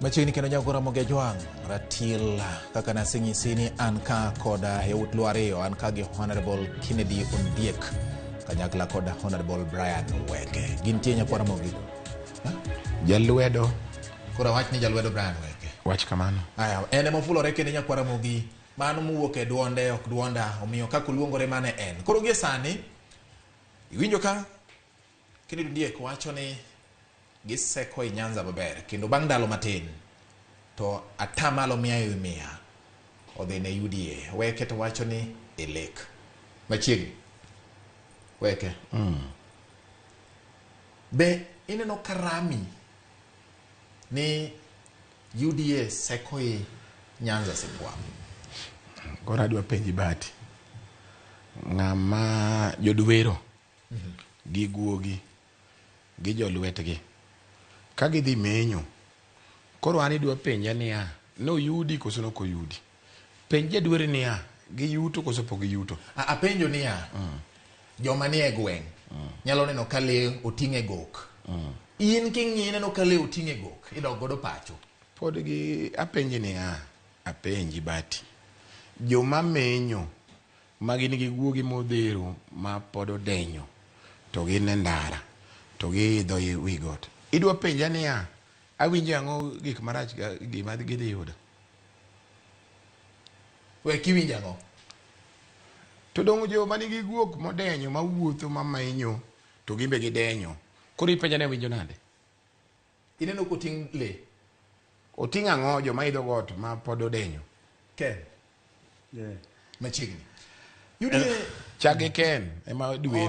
Machiegni kendo nyago Ramogi Ajwang' ratil kaka nasenyisi ni an ka kod yawuot Luo ariyo, an ka gi Honorable Kennedy Ondiek kanyakla kod Honorable Brian Weke. Gintie nyakwa Ramogi. Jalwedo. Koro awach ni jalwedo Brian Weke. Wach kamano. Aya, en ema ofulore kendo nyakwa Ramogi mano mowuok e duonde ok duonda, omiyo kaka oluongore mano e en. Koro gie sani iwinjo ka Kennedy Ondiek wacho ni giseko i Nyanza maber kendo bang' ndalo matin to atamalo 100% odhi ne UDA. Weke to wacho ni e lek machiegni. Weke. Be ineno ka rami ni UDA seko i Nyanza sipwam? Koro adwa penji Bahati. Ng'ama jodwero gi guogi gi jolwetgi ka gidhi menyo. Koro an idwa penja niya, noyudi koso nokoyudi? Penj jadwere niya, giyuto koso pok giyuto? Apenjo niya, joma nie gweng' nyalo neno ka lee oting' e gok. In king'iyo ineno ka lee oting' e gok, idok godo pacho. Pod gi apenji niya, apenji Bahati. Joma menyo ma gin gi guogi modhero ma pod odenyo to gin e ndara to giidho wi got. Idwa penja niya, awinjo ang'o gik marach gima gidhi yudo? We kiwinjo ang'o? To dong' joma nigi guok modenyo mawuotho mamenyo to gin be gidenyo. Koro ipenja ni awinjo nade? Ineno koting' le? Oting' ang'o joma idho got ma pod odenyo? Ken. Yeah. Machiegni. UDA Chak gi Ken ema dwero.